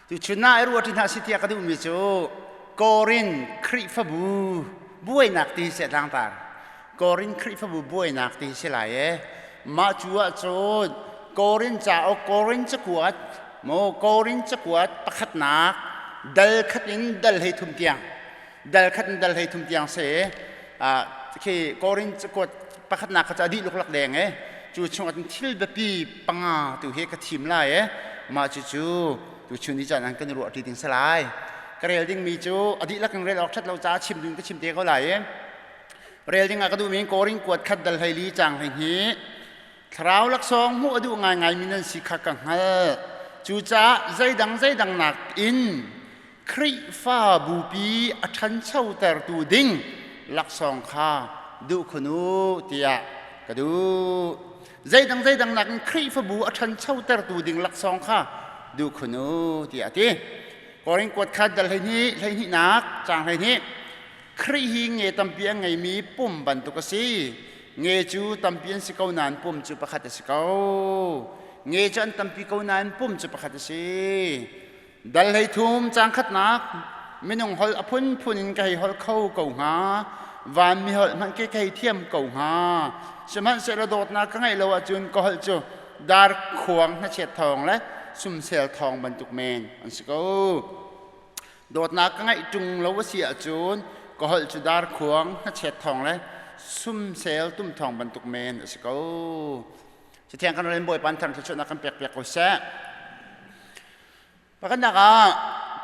Tuchun ah i ruah ṭi hna si tiah ka duhmi cu Korin Khrihfabu buainak ti hi si a tlangtar. Korin Khrihfabu buainak ti hi si lai e. Mah cu ahcun Korin cauk, Korin cakuat, maw Korin cakuat pakhatnak dal khat in dal hei thum tiang, dal khat in dal hei thum tiang si. Khi Korin cakuat pakhatnak kha cu a dih luklak deng e. Cu chung ahcun thil biapi panga tu hi ka thim lai e. Mah cucu tuchun ni caan an kan i ruah ṭi ding si lai. Ka rel dingmi cu a dihlak in rel awk ṭhat lo caah chim ding ka chim te ko lai i. Rel ding ah ka duhmi Korin kuat khat dal 14 caang 12. Thlarau laksawng hmuh a duh ngaingaimi nan si kha ka hngalh. Cucaah zeidang zeidang nakin Khrihfabupi a ṭhanchotertu ding laksawng kha duh khun u tiah ka duh. Zeidang zeidang nakin Khrihfabu a ṭhanchotertu ding laksawng kha duh khun u tiah a ti. Korin kuat khat dal 12 12nak caang 12. Khrih hi nge tampi a ngeimi pum bantuk a si. Nge cu tampi an si ko nain pum cu pakhat a si ko. Nge cu an tampi ko nain pum cu pakhat a si. Dal 13 caang khatnak minung holh a phunphun in ka hei holh kho ko hnga. Vanmi holh hmanh ke ka hei thiam ko hnga. Sihmanhsehlaw dawtnak ka ngeih lo ahcun ka holh cu dar khuang hnachet thawng le sumsel thawng bantuk men an si ko. Dawtnak ka ngeih ṭung lo a si ahcun ka holh cu dar khuang hnachet thawng le sumsel tum thawng bantuk men a si ko. Cathiang kan rel Bawipa thar thluachuahnak kan pek piak ko seh. Pakhatnak ah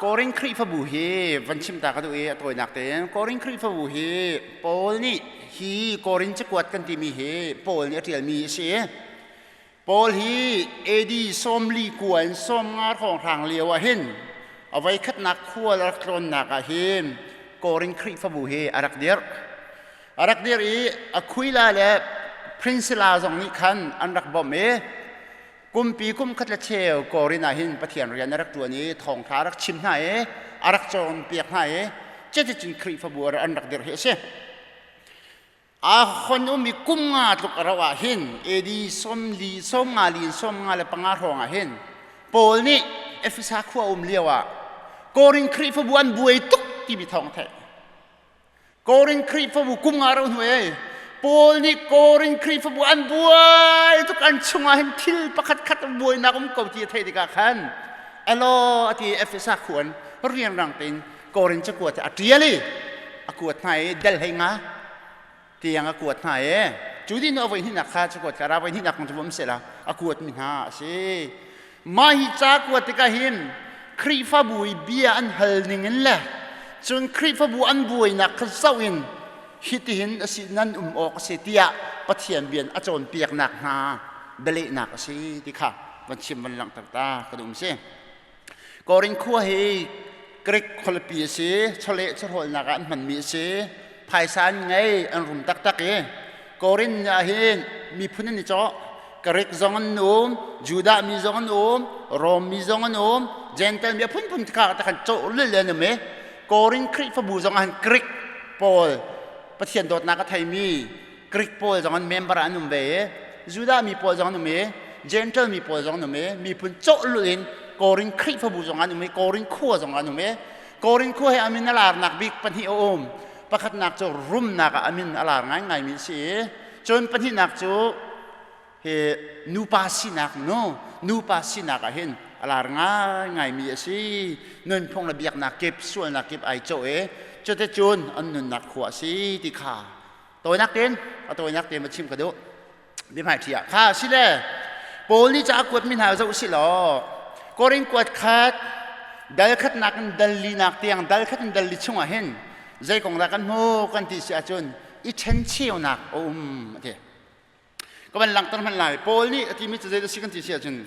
Korin Khrihfabu hi van chim ta ka duh i a tawinak tein Korin Khrihfabu hi Paul nih hi Korin cakuat kan timi hi Paul nih a ṭialmi a si. Paul hi AD 49 in 50 hrawnghrang lio ah hin a voikhatnak khual a rak tlawnnak ah hin Korin Khrihfabu hi a rak dirh. A rak dirh i Aquila le Priscilla zong nih khan an rak bawmh i Kumpi kum khat le cheu Korin ah hin Pathian rian a rak ṭuan i thawngṭha a rak chim hna i a rak cawnpiak hna i cuticun Khrihfabu an rak dirh hi a si. A hon um i kum nga tluk a rauh ah hin AD 40 50 li in 55 hrawng ah hin Paul nih Efesa khua um lio ah Korin Khrihfabu an buai tuk timi thawng a theih. Korin Khrihfabu kum nga ro hnu e Paul nih Korin Khrihfabu an buai tuk an chungah hin thil pakhat khat buainak um ko ti a theih tikah khan alo ati Efesa khuan rianrang tein Korin cakuat a ṭial i a kuat hna i del hei nga tiang a kuat hna e cu din a voi hnihnak kha cakuat kha ra voi hnihnak kong cu um sela a kuat mi hna a si Mah hi ca kuat tikah hin Khrihfabu i bia an hal ning in le cun Khrihfabu an buainak kha zoh in hitihin a si nan um awk a si tiah Pathian bia a cawnpiaknak hna bialehnak a si ti kha van chim van langhter ta ka duh si. Korin khua hi Greek khualipi a si, chawleh chawhrawlnak ah an hmanmi a si. Phaisa an ngei, an rum taktak i Korin ah hin miphun an i cawh. Greek zong an um, Judah mi zong an um, Rom mi zong an um, Gentile mi a phunphun kha ta khan cawh lil an um i Korin Khrihfabu zong ah hin Greek pawl Pathian dawtnak a theimi Greek pawl zong an member ah an um ve i Judah mi pawl zong an um i Gentile mi pawl zong an um i miphun cawhlul in Korin Khrihfabu zong an um i Korin khua zong an um i Korin khua hi amin a larnak bik pahnih a um. Pakhatnak cu rumnak ah amin a lar ngaingaimi a si i cun pahnihnak cu hi nupa sinak nu nupa sinak ah hin a lar ngaingaimi a si. Nunphung le biaknak kip sualnak kip ai cawh i cuticun an nunnak khua a si ti kha tawinak tein a tawinak tein va chim ka duh. Biahmaiṭhi ah kha si le Paul nih ca a kuatmi hna zoh si law Korin kuat khat dal khatnak in dal linak tiang dal khat in dal li chungah hin zei kong dah kan hmu kan ti si ahcun i ṭhencheunak a um a ti. Ka van langhter hmanh lai. Paul nih a timi cu zei si kan ti si ahcun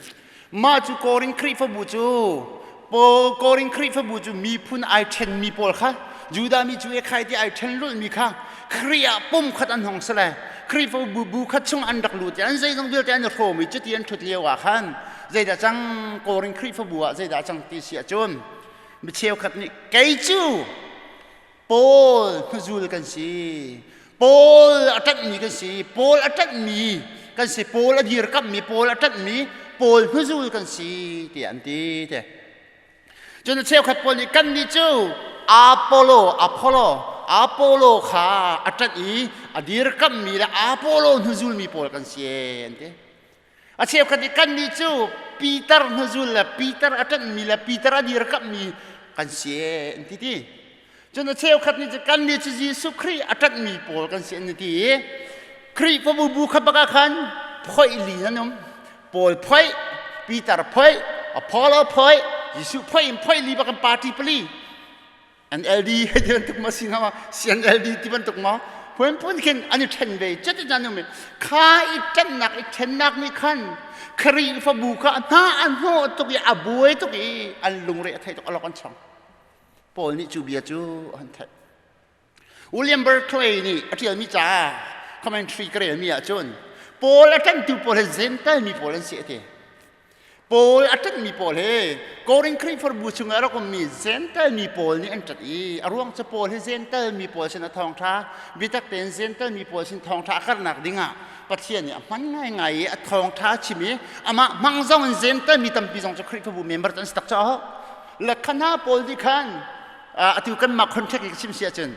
mah cu Korin Khrihfabu cu Paul Korin Khrihfabu cu miphun ai ṭhenmi pawl kha Judah mi cu e khai ti ai ṭhen lulhmi kha Khrih ah pum khat an hong si le Khrihfabu bu khat chung an rak lut i an zeizong vialte an i hrawm i cuti an ṭhut lio ah khan zeidah cang Korin Khrihfabu ah zeidah cang ti si ahcun mi cheukhat nih kei cu Paul hnuzul kan si. Paul a ṭanhmi kan si. Paul a ṭanhmi kan si. Paul a dirkamhmi, Paul a ṭanhmi, Paul hnuzul kan si tiah an ti te. Cun cheukhat pawl nih kannih cu Apollo Apollo Apollo kha a ṭanh i a dirkamhmi le Apollo hnuzulmi pawl kan si an ti. A cheukhat nih kannih cu Peter hnuzul le Peter a ṭanhmi le Peter a dirkamhmi kan si an ti ti. Cun a cheukhat nih cu kannih cu Jesuh Khrih a ṭanhmi pawl kan si an ti i Khrihfabu bu kha bak ah khan phoih li an um. Paul phoih, Peter phoih, Apollo phoih, Jesuh phoih in phoih li bak in party pali. NLD hei ti bantuk ma si hnga ma CNLD ti bantuk ma phun phun khin an i ṭhen ve cuti cun um kha i ṭannak i ṭhennak nih khan Khrihfabu kha hna a hnawh tuk i a buai tuk i an lungre a thei tuk a lok an chong. Paul nih cu bia cu a hun theih. William Barclay nih a ṭialmi ca commentary ka relmi ahcun Paul a ṭanhtu pawl hi Gentile mi pawl an si a ti. Paul a ṭanhmi pawl hi Korin Khrihfabu chungah a rak ummi Gentile mi pawl nih an ṭanh i a ruang cu Paul hi Gentile mi pawl sin a thawngṭha biatak tein Gentile mi pawl sin thawngṭha a karhnak dingah Pathian nih a hman ngaingai i a thawngṭha a chim i amah hmang zong in Gentile mi tampi zong cu Khrihfabu member cu an si tak caah le khana pawl nih khan atu kanmah contract i ka chim si ahcun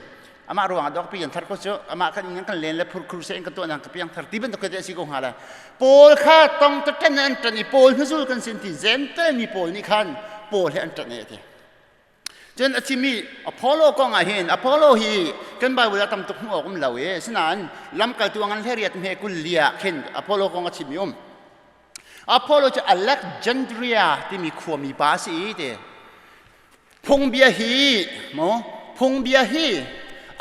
amah ruang ah dok pi thar ko cu amah kan in kan len le phur khur se in kan tuah nang ka piang thar ti bantuk te si ko hnga la Paul kha tong ta tan an tan i Paul hnuzul kan sin ti Gentile mi pawl nih khan Paul he an tan e ti cun a chimi Apollo kong ah hin Apollo hi kan Bible ah tam tuk hmuh awk um lo e sinain lamkaltu ngan hleriat hme kul lia khin Apollo kong a chimi um Apollo cu Alexandria timi khuami pa a si i ti. Phungbia hi maw phungbia hi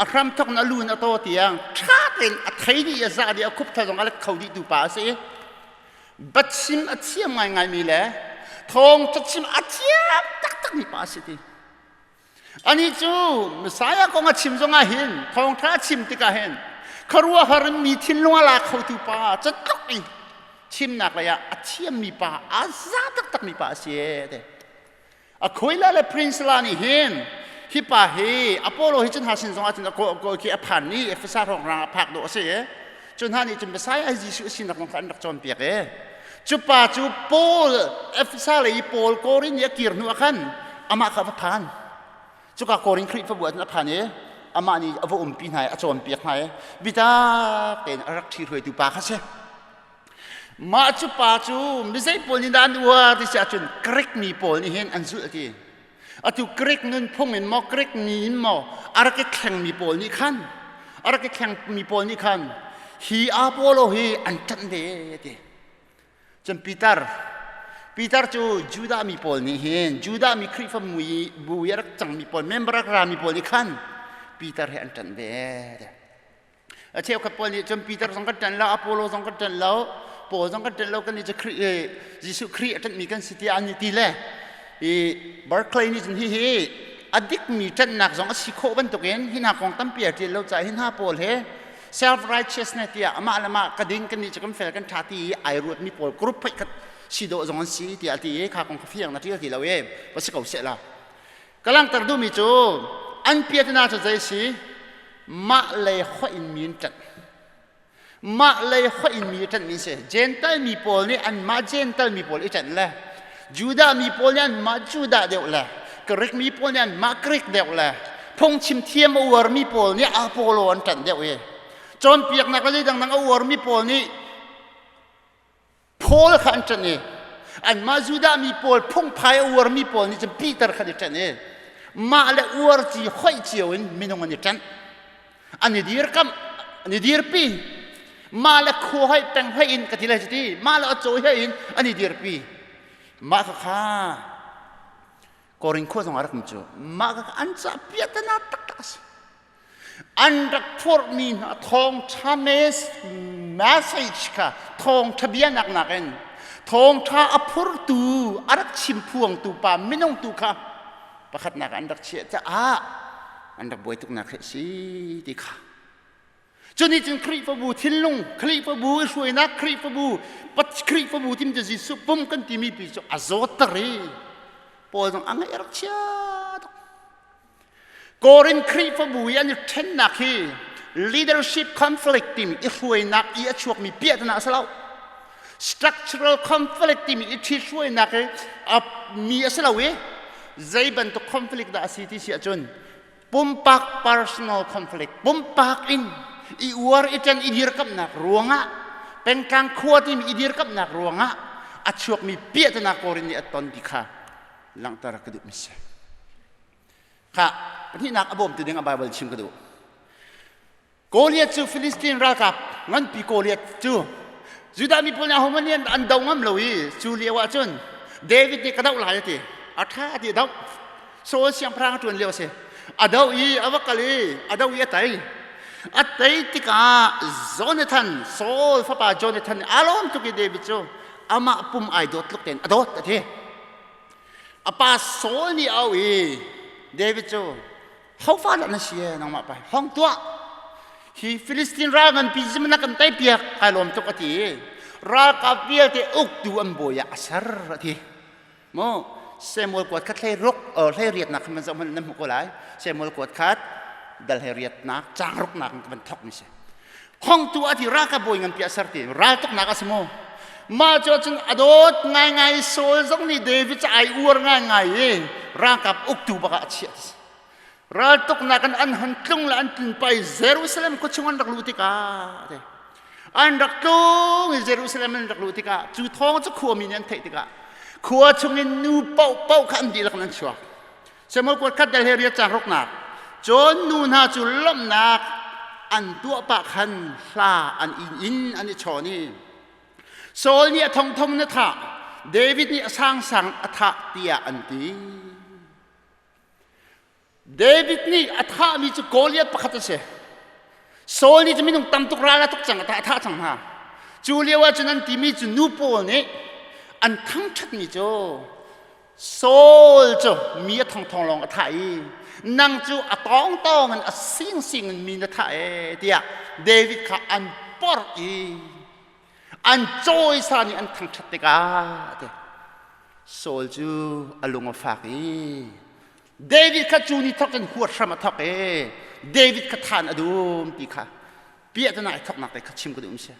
a hramthok in a lu in a taw tiang ṭha tein a thei dih i a zah dih a khup tha zong a let kho dih tu pa a si. Biachim a thiam ngaingaimi le thawng cachim a thiam taktakmi pa a si ti. Anih cu Messiah kong a chim zongah hin thawngṭha a chim tikah hin khuaruahhar in mi thinlung a la khotu pa catluk i chimnak lei ah a thiammi pa a za taktakmi pa a si te. Aquila le Priscilla nih hin hi pa hi Apollo hi cun ha sin zongah cun a khi a phan i Efesa hrawng a phak dawh a si. Cu hna nih cun Messiah Jesuh a sinak zong kha an rak cawnpiak i cu pa cu Paul Efesa lei i Paul Korin i a kir hnu ah khan amah kha a va phan. Cuka Korin Khrihfabu ah cun a phan i amah nih a va umpi hna i a cawnpiak hna i biatak tein a rak ṭhihruaitu pa kha si. Mah cu pa cu mizei pawl nih dah an uar ti si ahcun Greek mi pawl nih hin an zulh a ti. Atu Greek nunphung in maw Greek mi in maw a rak i thlengmi pawl nih khan a rak i thlengmi pawl nih khan hi Apollo hi an ṭanh ve ti. Cun Peter Peter cu Judah mi pawl nih hin Judah mi Khrihfa bu i a rak cangmi pawl member rak rami pawl nih khan Peter hi an ṭanh ve ti. A cheukhat pawl nih cun Peter zong kan ṭanh lo, Apollo zong kan ṭanh lo, Paul zong kan ṭanh lo, kan nih cu Khrih, Jesuh Khrih a ṭanhmi kan si tiah an i ti le i Barclay nih cun hihi a dikmi ṭanhnak zong a si khawh bantukin hi hna kong tampi a ṭial lo caah hi hna pawl he self righteousness tiah amah le mah ka ding kan nih cu kan fel kan ṭha ti i ai ruatmi pawl group phaih khat si dawh zong an si tiah a ti i kha kong kha fiang na ṭial ti lo e va si ko seh la Ka langhter duhmi cu an piatina cu zei si mah lei hoih in mi an ṭanh. Mah lei hoih in mi ṭanh mi si. Gentile mi pawl nih anmah Gentile mi pawl i ṭanh le Judah mi pawl nih anmah Judah deuh le Greek mi pawl nih anmah Greek deuh le phungchim thiam a uarmi pawl nih Apollo an ṭanh deuh i cawnpiaknak le zeidangdang a uarmi pawl nih Paul kha an ṭanh i anmah Judah mi pawl phungphai a uarmi pawl nih cun Peter kha an i ṭanh i mah le uar ci hoih cio in minung an i ṭanh. An i dirkamh, an i dirpi. Mah le khua hoih peng hoih in ka ti lai cuti mah le acawi hoih in an i dirpi. Mah kha kha Korin khua zong ah rak um cu. Mah kha an ca piatana taktak a si. An rak phorhmi hna thawngṭha message kha thawngṭha bianak nakin thawngṭha a phurtu a rak chimphuangtu pa minung tu kha pakhatnak an rak chiah caah an rak buai tuknak hi a si ti kha. Cu nih cun Khrihfabu thinlung, Khrihfabu i hruainak, Khrihfabu Khrihfabu tim cu Jesuh pum kan timi pi cu a zawtter i Paul zong a ngaih a rak chia tuk. Korin Khrihfabu i an i ṭhennak hi leadership conflict timi i hruainak i a chuakmi piahtana a si lo. Structural conflict timi i ṭhithruainak i a mi a si lo i. Zei bantuk conflict dah a si ti si ahcun pumpak personal conflict, pumpak in i uar i ṭan i dirkamhnak ruangah pengtlang khua timi i dirkamhnak ruangah a chuakmi piahtana Korin nih a ton ti kha langhter ka duhmi si. Kha pahnihnak a bawmtu ding a Bible chim ka duh. Goliath cu Philistine ralkap nganpi Goliath cu Judah mi pawl nih ahohmanh nih an do ngam lo i cu lio ah cun David nih ka doh lai a ti. A ṭha ti a doh. Saul siangpahrang a ṭuan lio a si. A doh i a va kal i a doh i a tei. A tei tikah Jonathan, Saul fapa Jonathan nih aa lawm tuk i David cu amah pum ai dawt tluk tein a dawt a ti. A pa Saul nih a auh i David cu hofa dah na si e nangmah pa hong tuah hi Filistin ral nganpi zim na kan tei piak kai lawm tuk a ti ralkap vialte uktu an bawi ah a ser a ti mu Samuel kuat khat hlei ruk hlei riatnak khan van zoh hmanh nan hmuh ko lai Samuel kuat khat dal hlei riatnak caang ruknak in van thok mi si khongtu a ti ralkap bawi nganpi a ser ti raltuknak a si mu mah cu cun a dawt ngaingai Saul zong nih David cu ai uar ngaingai i ralkap uktu bak ah a chiah ti si raltuknak in an han tlung le an tlun pai Jerusalem khua chung an rak luh tikah te an rak tlung i Jerusalem an rak luh tikah cu thawng cu khuami nih an theih tikah khua chungin nu paohpaoh kha an dihlak in an chuak Samuel kuat khat dal he riat cang ruknak cun nu hna cu lawmhnak an tuah pah khan hla an inn in an i chawn i Saul nih a thongthong na thah David nih a sangsang a thah tiah an ti David nih a thahmi cu Goliath pakhat a si Saul nih cu minung tam tuk ral a tuk cang a thah cang hna cu lio ah cun an timi cu nu pawl nih an thangṭhatmi cu Saul cu mi a thongthong lawng a thah i nang cu a tawngtawng in a singsing in mi na thah ee tiah David kha an porh i an cawisan i an thangṭhat tikah ti Saul cu a lung a fak i David kha cu ni thawk in huat hram a thawk i David kha than a dum ti kha piahtana i thawknak te kha chim ka duh si.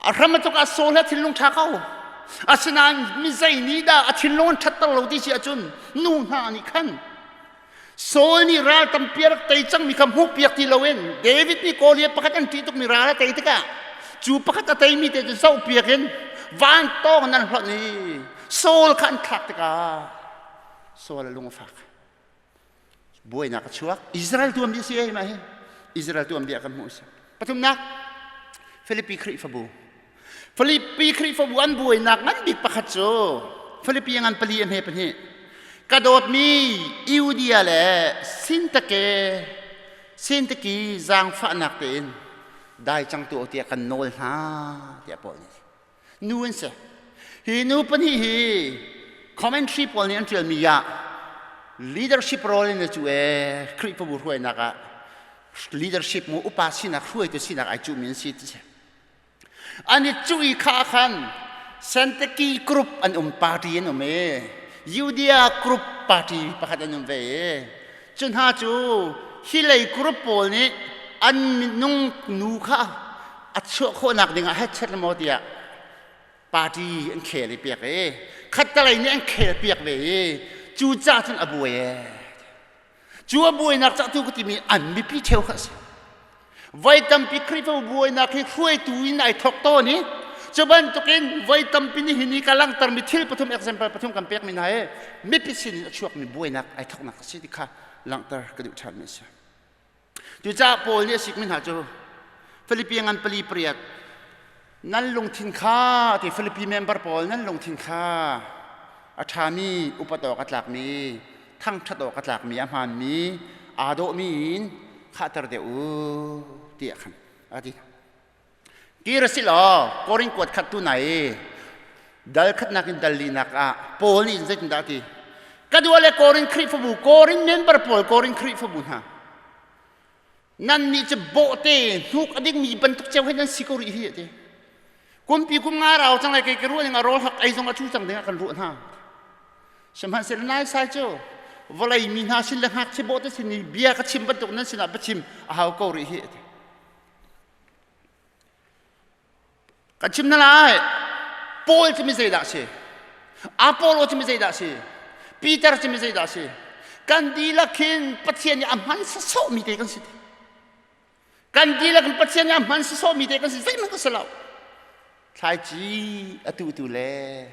A hram a tuk ah Saul he thinlung ṭha ko. Asinain mi zei nih dah a thinlung an ṭhatter lo ti si ahcun nu hna nih khan Saul nih ral tampi a rak tei cangmi kha hmuhpiak ti loin David nih Goliath pakhat an ṭih tukmi ral a tei tikah cu pakhat a teimi te cu zohpiak in vantawng in an hlonh i Saul kha an thlak tikah Saul a lung a fak. Buainak a chuak. Israel tuanbia si ei mah hi. Israel tuanbia kan hmuh si. Pathumnak Filipi Khrihfabu. Filipi Khrihfabu an buainak ngan bik pakhat cu Filipi ngan pali a hme pahnih. Ka dawtmi Eudia le Sintake Sintaki zaangfahnak tein dai cang tu tiah kan nawl hna tiah Paul nih Nu an si. Hi nu pahnih hi commentary pawl nih an ṭialmi ah leadership role in cu e Khrihfabu hruainak ah leadership mu upa sinak hruaitu sinak ai cuhmi an si ti si. An i cuh i kha khan Santaki group an um party an um e Judea group party pakhat an um ve e cu hna cu hi lei group pawl nih an minung nu kha a chuah khawhnak ding ah hetchet maw tiah party an khel i piak i khattalei nih an khel piak ve i cu ca cun a buai e cu a buainak cah tu ka timi an mipi theu kha a si voi tampi Khrihfa buainak hi hruaitu in ai thawk tawn i cu bantukin voi tampi ni hi ka langhtermi thil pathum example pathum kan pekmi hna hi mipi sin in a chuakmi buainak ai thawknak a si ti kha langhter ka duh ṭhanmi a si. Cucaah Paul nih a sikmi hna cu Filipi ngan pali pariat nan lungthin kha ti Filipi member pawl nan lungthin kha a ṭhami upat awk a tlakmi thangṭhat awk a tlakmi a hmaanmi aa dawhmi in khahter deuh u tiah khan a ti. Kir a si law Korin kuat khat tu nai dal khatnak in dal linak ah Paul nih zeitindah a ti? Ka dua le Korin Khrihfabu, Korin member pawl Korin Khrihfabu hna nan nih cu bawhte hnuk a dingmi bantuk cio he nan si ko rih hi a ti. Kumpi kum nga rau cang lai kei ka ruah ning a rawl hak ei zong a cu cang ding ah kan ruah hna. Sihmanhsehlaw nai sai cu vawlei mi hna sin le ngakchia bawhte sin i bia ka chim bantuk nan sinah biachim a hau ko rih hi a ti. Kan chim na lai. Paul cu mi zeidah a si? Apollo cu mi zeidah a si? Peter cu mi zeidah a si? Kan dihlak hin Pathian nih a hman sawsawhmi te kan si. Kan dihlak in Pathian nih a hman sawsawhmi te kan si. Zeihmanh kan si lo. Thlaici a tuhtu le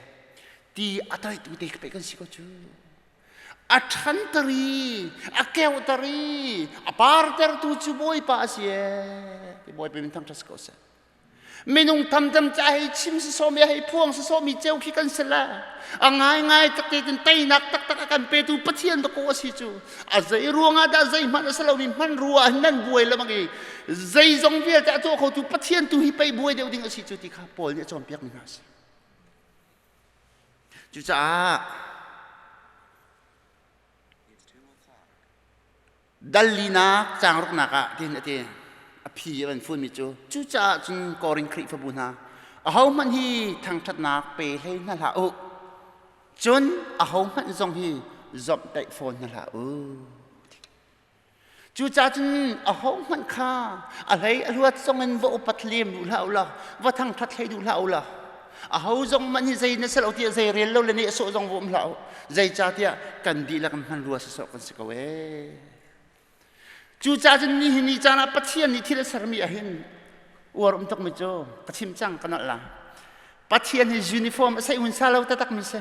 ti a toihtu te pei kan si ko cu. A ṭhanter i a keuhter i a partertu cu Bawipa a si ee. Ti Bawipa min thangṭhat si ko seh. Minung tamtam ca hei chim sawsawmi hei phuang sawsawmi ceu khi kan si le a ngaingai takte tin teinak taktak a kan petu Pathian dakaw a si cu. A zei ruangah dah zeihmanh a si lomi hmanrua ah nan buai lemang i zeizong vialte a tuah khotu Pathian tu hi pei buai deuh ding a si cu ti kha Paul nih a cawnpiakmi hna a si. Cucaah dal linak caang ruknak ah tihin a ti. A phi a van funmi cu cucaah cun Korin Khrihfabu hna ahohmanh hi thangṭhatnak pe hlei hna hlah u. Cun ahohmanh zong hi zomhtaih fawn hna hlah u. Cucaah cun ahohmanh kha a hlei a hluat zong in va upat lem duh hlah u law va thangṭhat hlei duh hlah u law aho zong hmanh hi zei na si lo tiah zei rel lo le nih a sawh zong va um hlah u. Zeicahtiah kan dihlak in hmanrua sawsawh kan si ko ee. Cucaah cun nihin ni caan ah Pathian nih thil a sermi ahhin uar um tukmi cu ka chim cang ka nolh la. Pathian hi uniform a sei hun sa lo taktakmi si.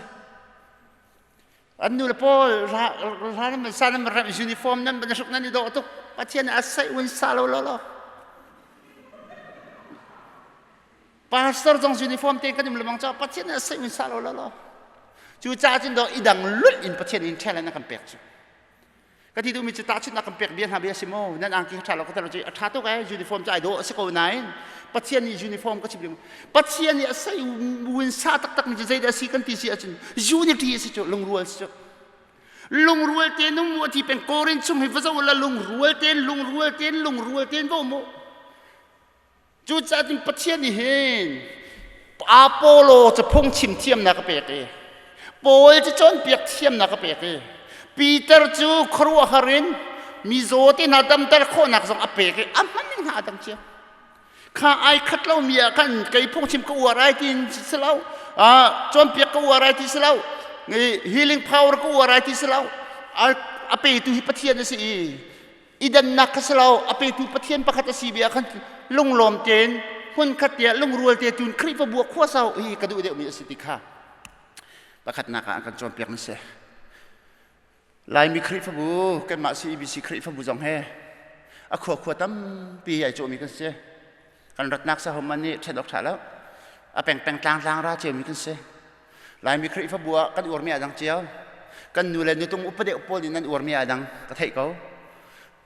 An nu le pawl ra nan sa nan ram uniform nan ban hruk nan i dawh tuk. Pathian a sei un sa lo lo lo. Pastor zong uniform te kan um lemang cho Pathian a sei un sa lo lo lo. Cu ca cun do i dang lulh in Pathian in ṭhel na kan pek cu. Ka ti duhmi cu tahchunhnak kan pek bia hna bia si maw? Nan angki kha ṭha lo ka ti a ṭha tuk ee uniform cu ai dawh a si ko nain Pathian nih uniform ka chim ding Pathian nih a sei win sa taktak mi cu zeidah a si kan ti si ahcun unity a si cu lungrual si cu lungrual te nung mu a ti peng Korin chung hi va zoh la lungrual tein lungrual tein lungrual tein vo mu. Cucaah cun Pathian nih hin Apollo cu phungchim thiamnak a pek i Paul cu cawnpiak thiamnak a pek i Peter cu khuaruahhar in mizaw te hna damter khawhnak zong a pek i a hman ning hna a dang cio. Kha ai khat lomi ah khan kei phungchim ka uar ai ti si lo, cawnpiak ka uar ai ti si lo, healing power ka uar ai ti si lo, a petu hi Pathian a si i i dannak kha si lo a petu Pathian pakhat a si bia khan lunglawm tein hmunkhat tiah lungrual te tun Khrihfabu ah khua sau hi ka duh deuhmi a si ti kha pakhatnak ah an kan cawnpiak na si. Laimi Khrihfabu kanmah CEBC Khrihfabu zong he a khua khua tampi ai cawhmi kan si. Kan ratnak sa hom nih ṭhen awk ṭha lo. A pengpeng tlang tlang ra ciomi kan si. Laimi Khrihfabu ah kan uarmi a dang cio. Kan nu le nutung upa deuh pawl nih nan uarmi a dang ka theih ko.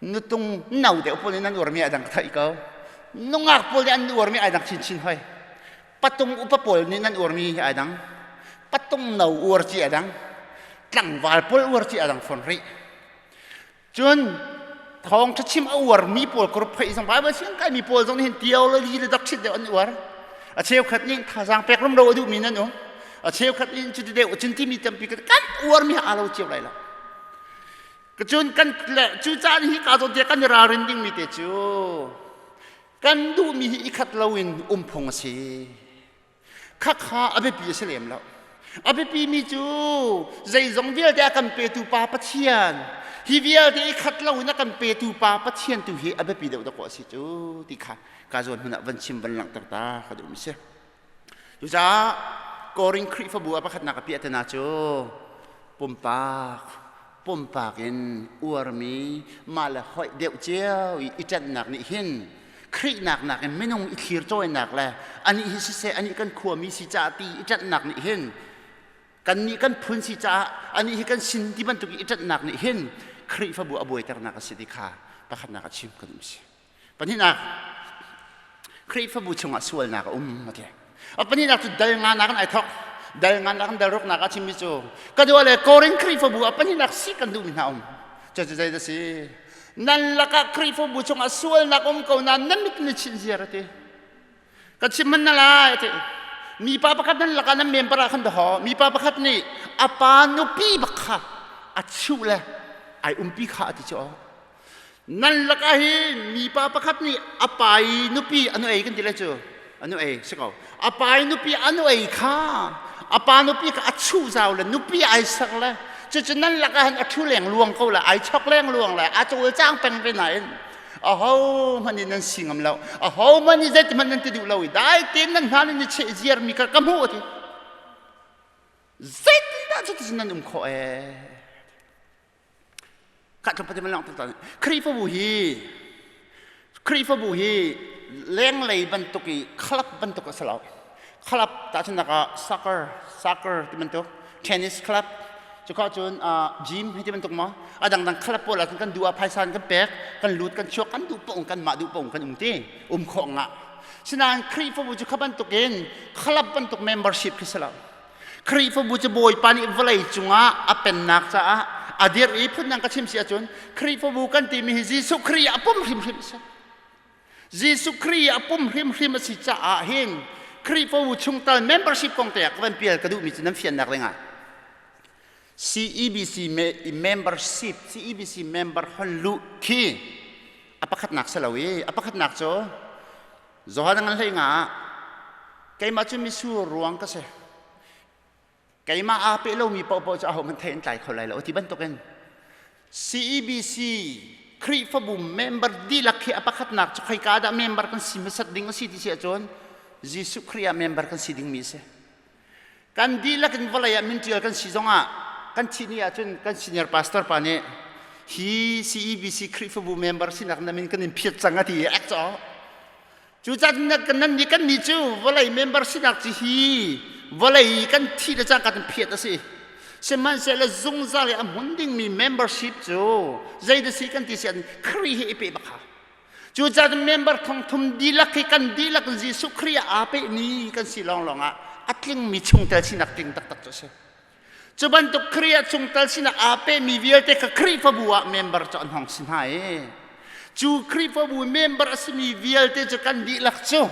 Nutung no deuh pawl nih nan uarmi a dang ka theih ko. Nungak pawl nih an uarmi ai dang chinchin hoi. Patung upa pawl nih nan uarmi ai dang. Patung no uar ci a dang. Tlangval pawl uar ci a dang fawn rih. Cun thawngṭha chim a uarmi pawl ka phei zong Bible siang kaimi pawl zong nih hin theology le doctrine deuh an uar. A cheukhat nih thazaang pek rumro a duhmi nan um. A cheukhat nih cuti deuh cun timi tampi kan uarmi aa lo cio lai lo. Cun kan le cu caan hi ka zawn tiah kan i ralrin dingmi te cu kan duhmi hi i khat loin um phung a si. Khakha a biapi a si lem lo. A biapi mi cu zeizong vialte a kan petu Pa Pathian, hi vialte i khat loin a kan petu Pa Pathian tu hi a biapi deuh dawkaw a si cu ti kha ka zawn hmun ah van chim van langhter ta ka duh mi si. Cucaah Korin Khrihfabu ah pakhatnak a piahtana cu pumpak pumpak in uarmi mah le hoih deuh cio i i ṭanhnak nih hin Khrihnak nakin minung i thlir cawinak le anih hi siseh anih kan khuami si caah ti i ṭanhnak nih hin kannih kan phun si caah anih hi kan sin ti bantuk i ṭanhnak nih hin Khrihfabu a buaiternak a si ti kha pakhatnak a chim kan um si. Pahnihnak Khrihfabu chungah sualnak a um a ti. A pahnihnak cu dal nganak in ai thawk. Dal nganak in dal ruknak a chimmi cu ka dua le Korin Khrihfabu a pahnihnak si kan duhmi hna um. Cucu zei dah si? Nan lakah Khrihfabu chungah sualnak um ko nain nan mit na chinh ziar a ti. Ka chim man na lai a ti. Mipa pakhat nan lakah nan member ah khan dahaw. Mipa pakhat nih a pa nupi bak kha a chuh le ai umpi kha a ti cu. Nan lakah hin mipa pakhat nih a pa i nupi a nu ei kan ti lai cu. A nu ei si ko. A pa i nupi a nu ei kha a pa nupi kha a chuh zau le nupi ai ser le Cucu nan lakah hin a ṭhu lengluang ko lai, ai chok lengluang lai, a cawlcang peng ve nain aho hmanh nih nan si ngam lo. Aho hmanh nih zeiti hmanh nan ti duh lo i dai tein nan hna nan i cheh ziarmi kha ka hmuh a ti. Zeitindah cuticun nan um khawh ee? Kha tlawmpal te lang tak Khrihfabu hi Khrihfabu hi lenglei bantuk i club bantuk a si lo. Club tahchunhnak ah soccer, soccer ti bantuk, tennis club, cuka cun gym hei ti bantuk ma a dangdang club pawl ah cun kan duh ah phaisa kan pek, kan lut, kan chuak, kan duh paoh kan mah duh paoh kan um ti, um khawh ngah. Sinain Khrihfabu cu kha bantuk in club bantuk membership khi si lo. Khrihfabu cu Bawipa nih vawlei cungah a pennak caah a dirh i phundang ka chim si ahcun Khrihfabu kan timi hi Jesuh Khrih a pum hrimhrim a si. Jesuh Khrih a pum hrimhrim a si caah hin Khrihfabu chungtel membership kong te ah ka van pial ka duhmi cu nan fiannak dingah CEBC membership CEBC member hon luh khi a pakhatnak si lo i a pakhatnak cu Johan ngan hlei nga ah keimah cu misur ruang ka si. Keimah aa pe lomi paohpaoh cu ahohmanh thei an tlai kho lai lo ti bantukin CEBC Khrihfabu member dihlak khi a pakhatnak cu khoika dah member kan si hmasat ding a si ti si ahcun Jesuh Khrih ah member kan si dingmi a si. Kan dihlak in vawlei ah min ṭial kan si zongah kan thih ni ahcun kan senior pastor pa nih hi CEBC Khrihfabu member sinak na min kan in phiat cang a ti i ek caw. Cucaah nan nih kan nih cu vawlei member sinak ci hi vawlei kan thih le cangka kan phiat a si. Sihmanhsehlaw zungzal i a hmun dingmi membership cu zeidah si kan ti si ahcun Khrih hi i pe bak hau. Cucaah member thongthum dihlak hi kan dihlak in Jesuh Khrih ah aa pehmi kan si lawnglawng ah a tlingmi chungtel sinak tling taktak cu a si. Cu bantuk Khrih ah chungtel sinak aa pehmi vialte kha Khrihfabu ah member cu an hong si hna i cu Khrihfabu member a simi vialte cu kan dihlak cu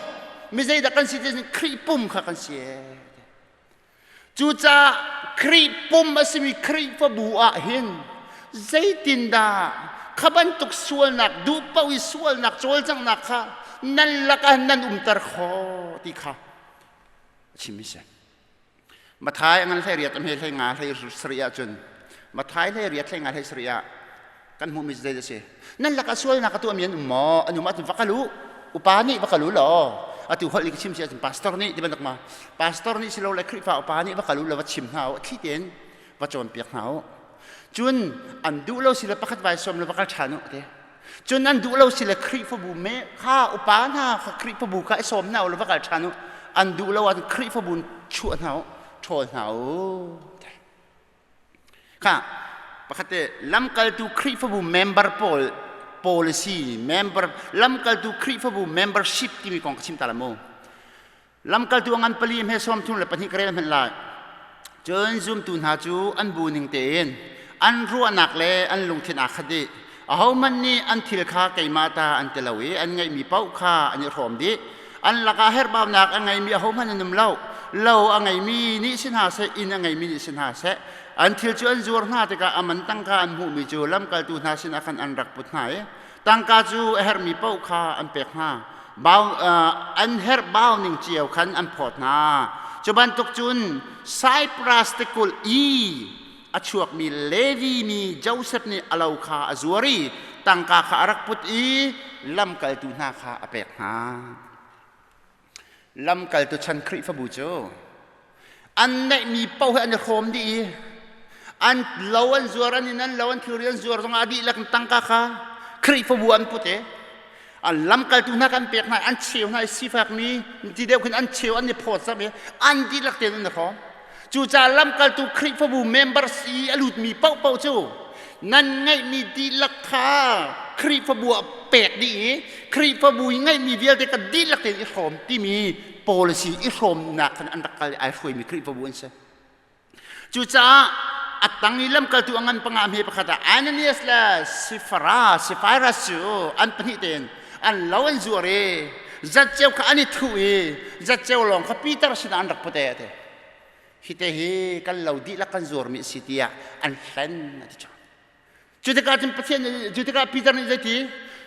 mi zeidah kan si ti Khrih pum kha kan si. Cucaah Khrih pum a simi Khrihfabu ah hin zeitindah kha bantuk sualnak duh paoh i sualnak cawlcanghnak kha nan lakah nan umter khawh ti kha a chim si. Mathai a ngan hlei riat a hme hlei nga hlei sarih ahcun Mathai hlei riat hlei nga hlei sarih ah kan hmuhmi cu zei a si nan lakah sualnak a tuahmi an um maw an um ahcun va kal u upa nih va kal u law atu holh i ka chim si ahcun pastor nih ti bantuk ma pastor nih si lo le Khrihfa upa nih va kal u law va chim hna u thli tein va cawnpiak hna u cun an duh lo si le pakhat vai sawm le va kal ṭhan u te cun an duh lo si le Khrihfabu me kha upa hna kha Khrihfabu kha i sawm hna u law va kal ṭhan u an duh lo ahcun Khrihfabu chuah hna u ṭhawl hna u Kha pakhat te lamkaltu Khrihfabu member pawl policy member lamkaltu Khrihfabu membership timi kong ka chim ta la mu. Lamkaltu a ngan pali hme sawm thum le pahnih ka rel hmanh lai. Cun zumtu hna cu an bu ning tein an ruahnak le an lungthin aa khat dih. Ahohmanh nih an thil kha keimah ta an ti lo i an ngeihmi paoh kha an i hrawm dih. An lakah herhbaunak a ngeimi ahohmanh an um lo. Lo a ngeimi nih si hna seh, inn a ngeimi nih si hna seh, an thil cu an zuar hna tikah a man tangka an hmuhmi cu lamkaltu hna sinah khan an rak put hna i tangka cu a herhmi paoh kha an pek hna. Bau, an herh bau ning cio khan an phawt hna. Cu bantuk cun Cyprus tikulh i a chuakmi Levi mi Josef nih a lo kha a zuar i tangka kha a rak put i lamkaltu hna kha a pek hna. Lamkaltu chan Khrihfabu cu an neihmi paoh he an i hrawm dih i an lo an zuar an inn an lo an thilri an zuar zongah a dihlak in tangka kha Khrihfabu an put i an lamkaltu hna kan pek hna an cheu hna i sifakmi ti deuh khin an cheu an i phawt sam i an dihlak tein an i hrawm cucaah lamkaltu Khrihfabu members i a lutmi paohpaoh cu nan ngeihmi dihlak kha Khrihfabu ah pek dih i Khrihfabu i ngeihmi vialte ka dihlak tein i hrawm timi policy i hrawmnak khan an rak kal i ai hruaimi Khrihfabu an si. Cucaah a tang i lamkaltu a ngan panga hme pakhat ah Ananias le Sifara, Siphiras cu an pahnih tein an lo an zuar i zatceu kha an i thuh i zatceu lawng kha Peter sinah an rak put e a ti. Hi te hi kan lo dihlak kan zuarmi a si tiah an hlen a ti cang. Cu tikah cun Pathian cu tikah Peter nih zeiti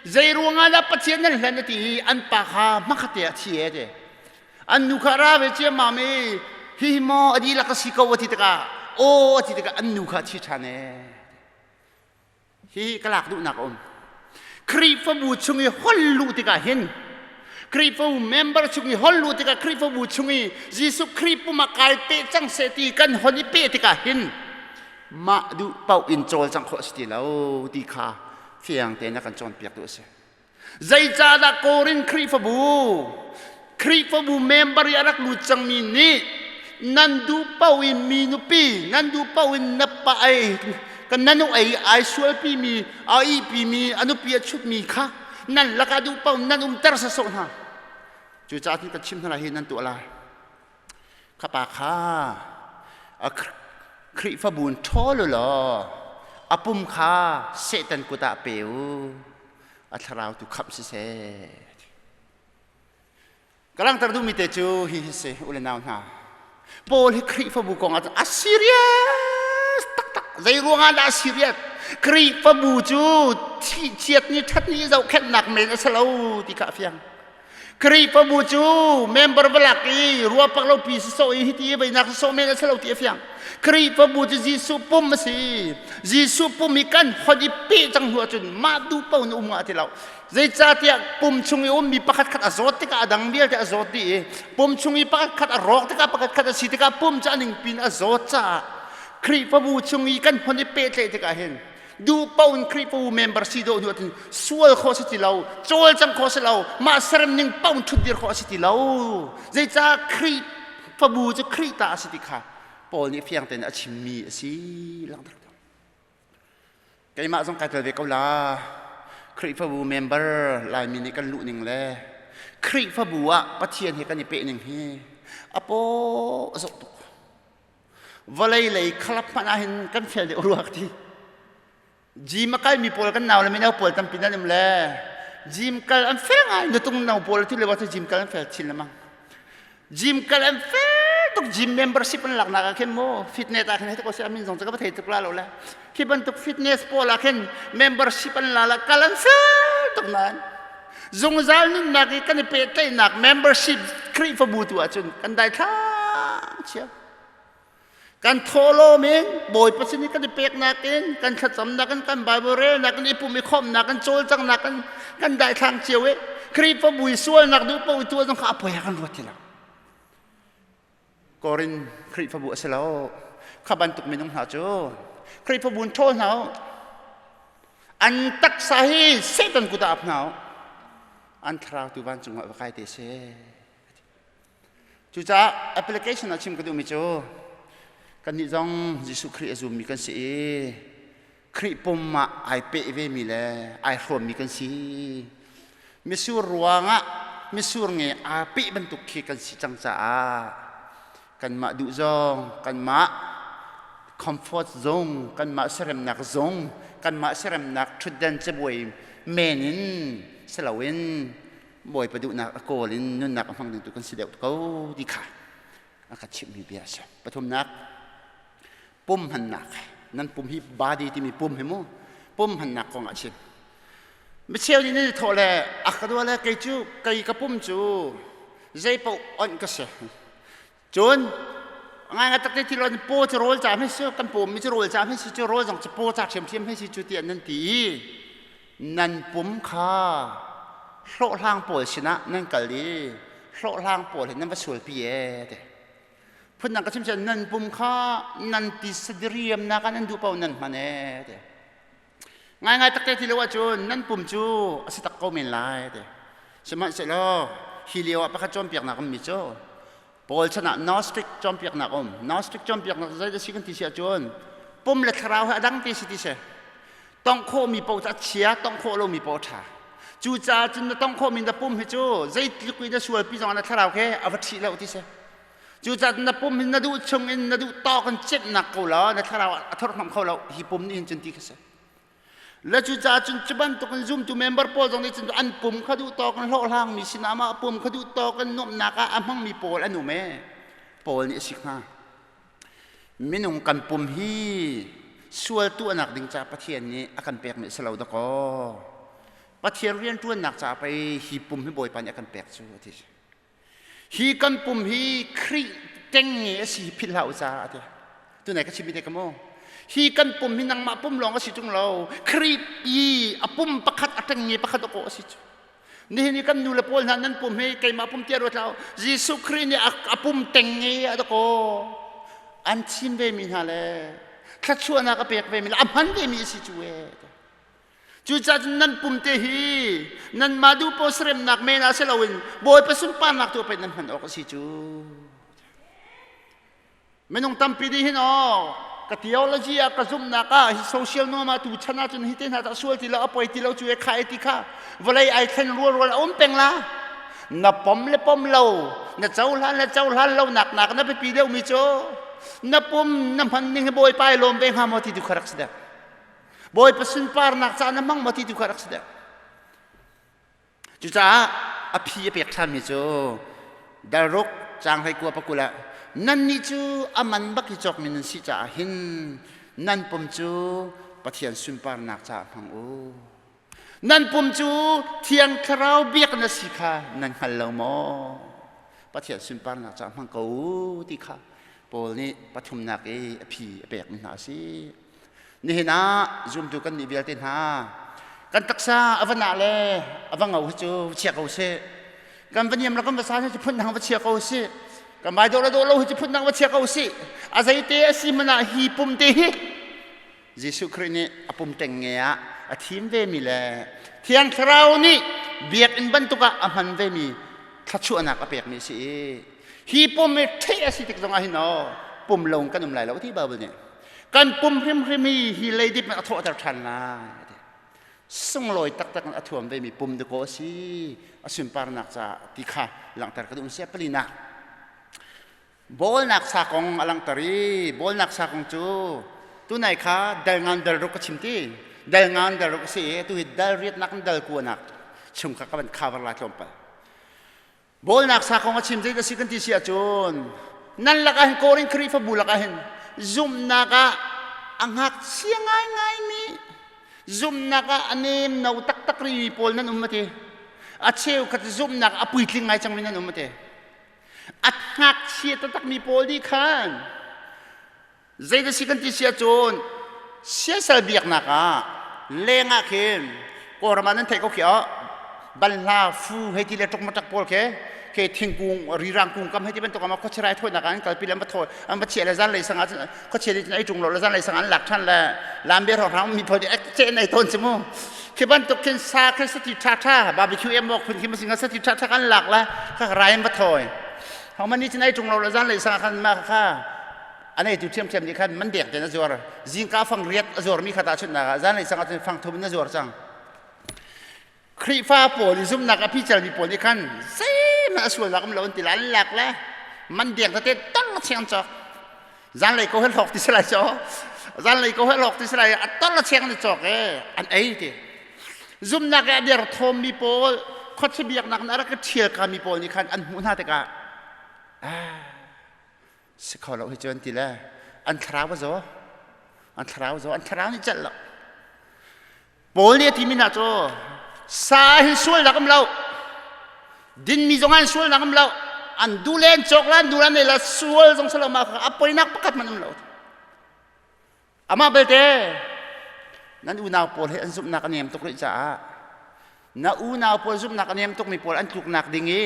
zei ruangah dah Pathian nan hlen a ti i an pa kha hmakhat te ah a thi e ti. An nu kha ra ve ciammam i hihi maw a dihlak a si ko a ti tikah Aw a ti tikah an nu kha a thi ṭhan ee. Hi ka lak duhnak a um. Khrihfabu chung i hol luh tikah hin Khrihfabu member chung i hol luh tikah Khrihfabu chung i Jesuh Khrih pum ah kai pe cang seh ti kan hon i pe tikah hin mah duh paoh in cawlcangh khawh a si ti lo ti kha fiang tein a kan cawnpiak duh a si. Zeicahdah Korin Khrihfabu Khrihfabu member i a rak lut cangmi nih nan duh paoh in mi nupi nan duh paoh in na pa ei kan nanu ei ai sualpi mi a ihpi mi a nupi a chutmi kha nan lakah duh paoh nan umter sasawh hna. Cucaah cun ka chim hna lai hi nan tuah lai. Kha pa kha a Khrihfabu in ṭhawl u law a pum kha Satan kut ah pe u, a thlarau tu khamh siseh. Ka langhter duhmi te cu hi hi si u le nau hna. Paul hi Khrihfabu kong ah a serious taktak. Zei ruangah dah a serious? Khrihfabu cu thihchiat ni ṭhat ni zohkhenhnak men a si lo ti kha a fiang. Khrihfabu cu member valak i ruapak lo pi sisawh i hiti i veinak sisawh men a si lo ti a fiang. Khrihfabu cu Jesuh pum a si. Jesuh pum i kan hon i pe cang hnu ahcun mah duh paoh in um ngah ti lo. Zeicahtiah pum chung i ummi pakhat khat a zawt tikah a dang vialte a zawt dih i pum chung i pakhat khat a rawk tikah pakhat khat a si tikah pum cu a ningpi in a zawt caah Khrihfabu chung i kan hon i pehtlaih tikah hin duh paoh in Khrihfabu member si dawh hnu ahcun sual khawh si ti lo, cawlcang khawh si lo, mah serem ning paoh in ṭhutdir khawh a si ti lo. Zeicah Khrihfabu cu Khrih ta a si ti kha Paul nih fiang tein a chimmi a si langhter. Keimah zong kai tel ve ko la. Khrihfabu member Laimi nih kan luh ning le Khrihfabu ah Pathian he kan i peh ning hi a paw a zoh tuk. Vawlei lei khalap hmanh ah hin kan fel deuh ruak ti. Gym a kalmi pawl kan nau le mino pawl tampi nan um le gym kal an fel ngai nutung no pawl tu le wa gym kal an fel chin lemang. Gym kal an fel tuk gym membership an laknak ah khin mu fitness ah khin hei ko si amin zong cu ka thei tuk la lo le khi bantuk fitness pawl ah khin membership an la la kal an fel tuk nain zungzal nunnak i kan i pehtlaihnak membership Khrihfabu tu ahcun kan dai thlang chia kan thawhlawm in Bawipa sin i kan i peknak in kan thlacamnak in kan Bible relnak in i pum i khawmnak in cawlcanghnak in kan daithlang cio i Khrihfabu i sualnak duh paoh i tuah zong kha a poi ah kan ruat ti lo. Korin Khrihfabu a si lo. Kha bantuk minung hna cu Khrihfabu in ṭhawl hna u. An taksa hi Satan kut ah ap hna u. An thlarau tu vancung ah va kai te seh. Cucaah application ah chim ka duhmi cu kannih zong Jesuh Khrih a zummi kan si i Khrih pum ah ai peh vemi le ai hrawmmi kan si. Misur ruangah misur nge aa peh bantuk khi kan si cang caah kanmah duh zong, kanmah comfort zone, kanmah siaremnak zong, kanmah siaremnak ṭhutdan cabuai men in si loin Bawipa duhnak a kawl in nunnak a hmang ding tu kan si deuh ko ti kha a ka chimhmi bia a si. Pathumnak, pum hmannak. Nan pum hi body timi pum hi mu pum hmannak kong ah chim. Micheu nih nan i thawh le a ka dua le kei cu kei ka pum cu zei paoh onh ka si. Cun ngai ngai takte thil on paw cu rawl ca hme si kan pawm mi cu rawl ca hme si cu rawl zong cu paw ca ṭhiamṭhiam hme si cu tiah nan ti i nan pum kha hlawhhlang pawl sinah nan kal i hlawhhlang pawl he nan va sualpi ee ti. Phundang ka chim cun nan pum kha nan ti sadiriamnak ah nan duh paoh nan hman ee ti. Ngaingai takte ti lo ahcun nan pum cu a si tak ko men lai ti. Sihmanhsehlaw hi lio ah pakhat cawnpiaknak ummi cu Paul chan ah Gnostic cawnpiaknak um. Gnostic cawnpiaknak zei a si kan ti si ahcun pum le thlarau hi a dang ti si ti si. Tongh khawhmi paoh cu a chia, tongh khawh lomi paoh a ṭha. Cucaah cun na tongh khawhmi na pum hi cu zeitluk in na sualpi zong ah na thlarau khi a va ṭhih lo ti si. Cucaah na pum hi na duh chung in na duh tawk in cemnak ko law na thlarau a thorhhnawm kho lo hi pum nih hin cun ti kha si. Le cucaah cun cu bantuk in zumtu member pawl zong nih cun an pum kha duh tawk in hlawhhlangmi sinah mah pum kha duh tawk in nuamhnak ah a hmangmi pawl an um ee. Paul nih a sik hna. Minung kan pum hi sual tuahnak ding ca Pathian nih a kan pekmi a si lo dakaw. Pathian rianṭuannak ca pei hi pum hi Bawipa nih a kan pek cu a ti. Hi kan pum hi Khrih tengnge a si philh hlah u ca a ti. Tunai ka chimmi te ka mu. Hi kan pum hi nangmah pum lawng a si ṭung lo. Khrih i a pum pakhat a ṭengnge pakhat a kawh a si cu. Nihin i kan nu le pawl hna nan pum hi keimah pum tiah ruat hlah u. Jesuh Khrih nih a pum tengnge a dakaw. An thim ve mi hna le thluachuahnak a pek ve mi le a hman ve mi a si cu e. Cucaah cun nan pum te hi nanmah duh paoh seremnak men ah si loin Bawipa sunparnak tu pei nan hman awk a si cu. Minung tampi nih hin aw ka theology ah ka zumhnak ah hi social norm ah tu chan ah cun hi te hna sual ti lo a poi ti lo cu e kha e ti kha vawlei ai thlen rual rual a um peng la na pom le pom lo na cohlan le cohlan lo nak nak na biapi deuh mi cu na pum na hman ning hi bawipa ai lawm ve hnga maw ti tu kha rak si deuh Bawipa sunparnak ca na hmang maw ti tu kha rak si deuh. Cucaah a phi a pek ṭhanmi cu dalruk caang 19 pakul ah nannih cu a man bak i cawkmi nan si caah hin nan pum cu Pathian sunparnak caah hmang u. Nan pum cu Thiang Thlarau biak na si kha nan hngal lo maw? Pathian sunparnak caah hmang ko u ti kha Paul nih pathumnak i a phi a pekmi hna a si. Nihin ah zumtu kan nih vialte hna kan taksa a va nah le a va ngo hi cu chia ko sih. Kan va niam le kan va sa hi cu phun dang va chia ko sih. Kan vai dawh le dawh lo hi cu phun dang va chia ko sih. A zeite a si hmanh ah hi pum te hi Jesuh Khrih nih a pum ṭengnge ah a thim vemi le Thiang Thlarau nih biakinn bantuk ah a hman vemi thluachuahnak a pekmi a si i hi pum hi ṭheh a si tik zongah hin aw pum lo kan um lai lo ti Bible nih. Kan pum hrimhrim hi hi leidip in a thawhter ṭhan lai. Sunglawi taktak in a thuam vemi pum dakaw a si. A sunparnak caah ti kha langhter ka duh sia palinak. Bawlnak sa kong a langhter i bawlnak sa kong cu tunai kha dal ngan dal ruk ka chim ti. Dal ngan dal ruk a si i tu hi dal riatnak in dal kuanak chung kha ka van cover lai tlawmpal. Bawlnak sa kong a chim zei si kan ti si ahcun nan lakah hin Korin Khrihfabu lakah hin zumhnak ah a ngakchia ngaingaimi zumhnak ah a nem no taktak rimi pawl nan um a ti. A cheukhat zumhnak a puitling ngai cangmi nan um a ti. A ngakchia taktakmi pawl nih khan Zeidah si kan ti si ahcun siasal biaknak ah leng ah khin Kawlram ah nan theih ko khi oh banhla fu hei ti le ṭukmaṭak pawl khi khi thingkung rirang kung kam hei ti bantuk ah khuachirai thawinak ah an kalpi le an va thawi an va chiah le zanlei sang ah khuachia nih cun ei ṭung lo le zanlei sang an lak ṭhan le lambe hrawnghrang mi pawl nih ce an ei tawn ci mu khi bantuk khin sa khin sati ṭha ṭha barbecue em awk phun khi masing sati ṭha ṭha kan lak le kha rai an va thawi hong nih cun ei ṭung lo le zanlei sang ah khan mah kha a neitu ṭhiamṭhiam nih khan man dek tein a zuar zingka fang riat a zuarmi kha tahchunhnak ah zanlei sang ahcun fang thum in a zuar cang Khrihfa pawl i zumhnak a picalmi pawl nih khan zeihmanh a sualnak um lo an ti la an lak le man deng tete tang cheng cawk zanlei ko he hlawk ti salai caw zanlei ko he hlawk ti salai a tol a cheng ni cawk e an ei ti zumhnak i a der thawmmi pawl khuachia biaknak in a rak i ṭhial kami pawl nih khan an hmuh hna tikah si kho lo hi cu an ti le an thlarau a zaw an thlarau a zaw an thlarau nih celh lo Paul nih a timi hna cu sa hin sualnak um lo dinmi zong an sualnak um lo an duh le an cawk la an duh le an ei la sual zong si lo ma a poinak pakhat hmanh um lo Amah belte nan unau pawl hi an zumhnak a niam tuk rih caah na unau pawl zumhnak a niam tukmi pawl an tluknak ding i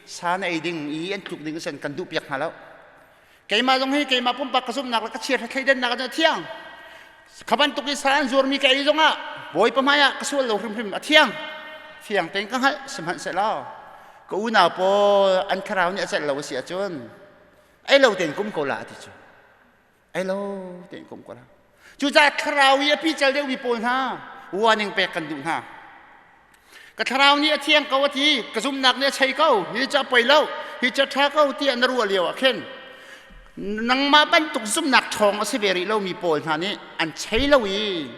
sa na ei ding i an tluk ding sen kan duh piak hna lo. Keimah zong hi keimah pumpak ka zumhnak le ka chiahra thleidannak ah thiang. Kha bantuk i sa an zuarmi ka ei zongah Bawipa hmai ah ka sual lo hrimhrim a thiang. Fiang tein ka hngalh sihmanhsehlaw ka unau pawl an thlarau nih a celh lo a si ahcun ei lo tein kum ko la a ti cu. Ai lo tein kum ko la. Cucaah thlarau i a pical deuhmi pawl hna warning pek kan duh hna. Ka thlarau nih a thiang ko a ti, ka zumhnak nih a chei ko, hi cu a poi lo, hi cu a ṭha ko tiah na ruah lio ah khin nangmah bantuk zumhnak ṭhawng a si ve rih lomi pawl hna nih an chei lo i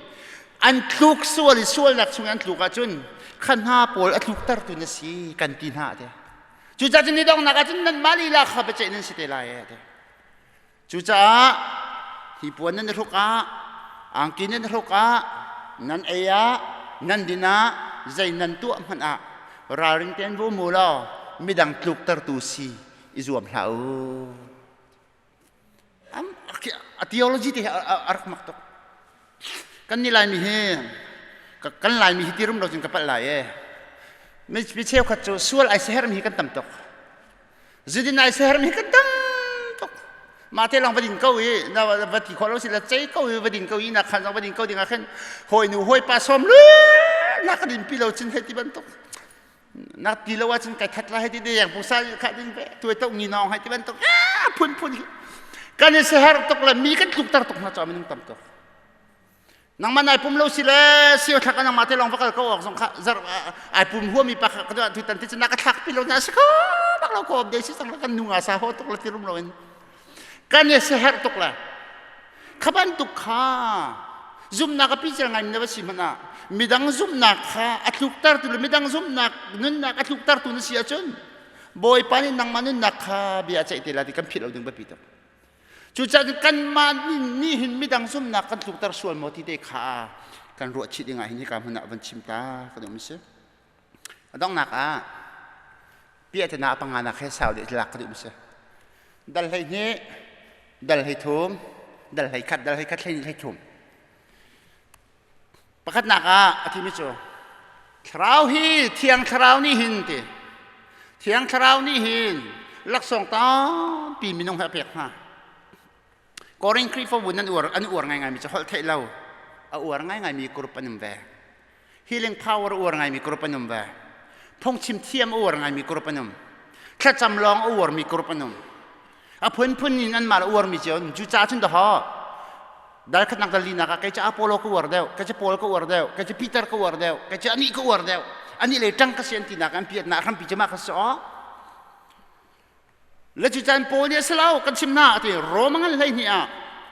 an tluk sual i sualnak chung an tluk ahcun kha hna pawl a tluktertu na si kan ti hna a ti. Cucaah cun ni donghnak ahcun nanmah lila kha biaceih nan si te lai a ti. Cucaah hi puan nan i hruk ah, angki nan i hruk ah, nan ei ah, nan din ah, zei nan tuah hmanh ah ralring tein va um u law midang tluktertu si i zuam hlah u. A theology te hi a rak mak tuk. Kan nih Laimi hi kan Laimi hi ti rum lo cun ka palh lai e. Mi cheukhat cu sual ai siahermi hi kan tam tuk. Zudin ai siahermi hi kan tam tuk. Mah te lawng va din ko i na va ti khawh lo si la cei ko i va din ko i na khan zong va din ko ding ah khin hawi nu hawi pa sawm lu na ka din pi lo cun hei ti bantuk na ti lo ahcun kai that la hei ti deng pungsa kha ding ve tuai to ngi nong hei ti bantuk phun phun hi kan i siaherh tuk le mi kan tlukter tuk hna cu minung tam tuk. Nangmah nai pum lo si le sio thlak nangmah te lawng va kal ko awk zong kha zar ai pum huami pa kha ka tu tan ti cu na ka thlak pi lo na si kho bak lo ko de si sang kan nu nga sa ho tuk la ti rum lo in kan i siaherh tuk la kha bantuk kha zumnak a pi cel ngai na va si hmanh ah midang zumnak kha a tlukter tu le midang zumnak nunnak a tlukter tu na si ahcun Bawipa nih nangmah nunnak kha bia a ceih te la ti kan philh lo ding biapi tuk. Cucaah kanmah nih hin midang zumhnak kan tlukter sual maw ti te kha kan ruah chih ding ah hin hika hmun ah van chim ta kan um si. A donghnak ah piahtana panganak he sau deh lak ka duh si. Dal hlei hnih, dal hlei thum, dal hlei khat, dal hlei khat, hlei hlei thum. Pakhatnak ah a timi cu Thlarau hi Thiang Thlarau nih hin ti Thiang Thlarau nih hin laksawng tampi minung he a pek hna. Korin Khrihfabu nan uar an uar ngaingaimi cu holh theih lo a uar ngaingaimi group an um ve. Healing power a uar ngaimi group an um ve. Phungchim thiam a uar ngaimi group an um. Thlacam lawng a uarmi group an um. A phunphun in anmah le uarmi cio an um. Cucaah cun dahawh dal khatnak dal linak ah kei cu Apollo ka uar deuh, kei cu Paul ka uar deuh, kei cu Peter ka uar deuh, kei cu anih ka uar deuh, anih lei ṭang ka si an tinak an piatnak hrampi cu mah kha si aw. Le cu caan Paul nih a si lo kan chim hna a ti Roma ngan 12 ah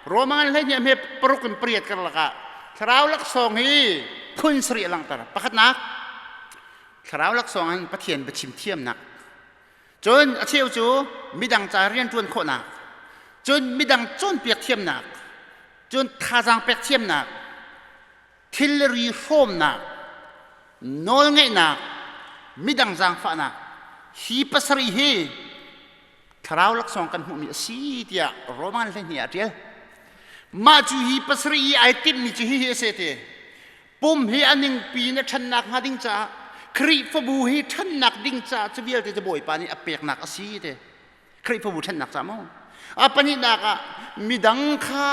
Roma ngan 12 hme paruk in pariat karlak ah thlarau laksawng hi phun sarih a langhter. Pakhatnak thlarau laksawng in Pathian biachim thiamnak Cun a cheu cu midang ca rianṭuan khawhnak, cun midang cawnpiak thiamnak, cun thazaang pek thiamnak, thilri hrawmnak, nawlngeihnak, midang zaangfahnak, hi pasarih hi thlarau laksawng kan hmuhmi a si tiah Roman 12 ah a ṭial. Mah cu hi pasarih i ai timhmi cu hihi a si ti. Pum hi a ningpi in a ṭhannak hnga ding caah Khrihfabu hi ṭhannak ding caah cu vialte cu Bawipa nih a peknak a si te. Khrihfabu ṭhannak caah maw? A pahnihnak ah midang kha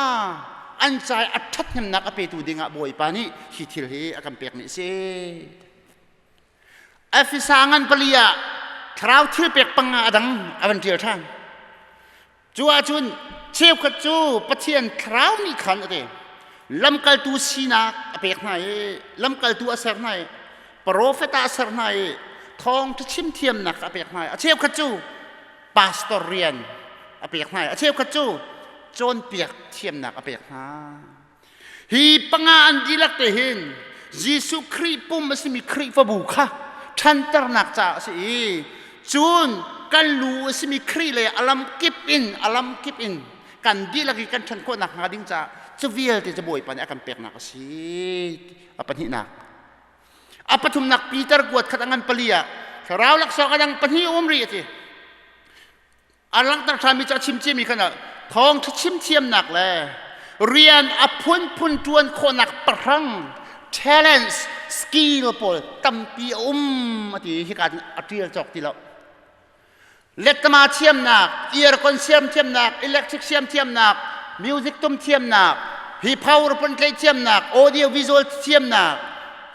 an ca i a ṭhathnemnak a petu dingah Bawipa nih hi thil hi a kan pekmi a si. Efesa ngan pali ah thlarau thil pek panga a dang a van ṭial ṭhan. Cu ahcun cheukhat cu Pathian thlarau nih khan a ti. Lamkaltu sinak a pek hna i lamkaltu a ser hna i profet ah a ser hna i thawngṭha chim thiamnak a pek hna i a cheukhat cu pastor rian a pek hna i a cheukhat cu cawnpiak thiamnak a pek hna. Hi panga an dihlak te hin Jesuh Khrih pum a simi Khrihfabu kha ṭhanternak caah a si i cun kan lu a simi Khrih le a lam kip in a lam kip in kan dihlak i kan ṭhan khawhnak hnga ding caah cu vialte cu Bawipa nih a kan peknak a si. A pahnihnak. A pathumnak Peter kuat khat a ngan pali ah thlarau laksawng a dang pahnih um rih a ti. A langhter ṭhanmi cu a chim ciami khan thawngṭha chim thiamnak le rian a phunphun ṭuan khawhnak pahrang talents skill pawl tampi a um a ti hika a ṭial cawk ti lo. Lettama thiamnak, earcon siam thiamnak, electric siam thiamnak, music tum thiamnak, hi powerpoint tlaih thiamnak, audio visual thiamnak,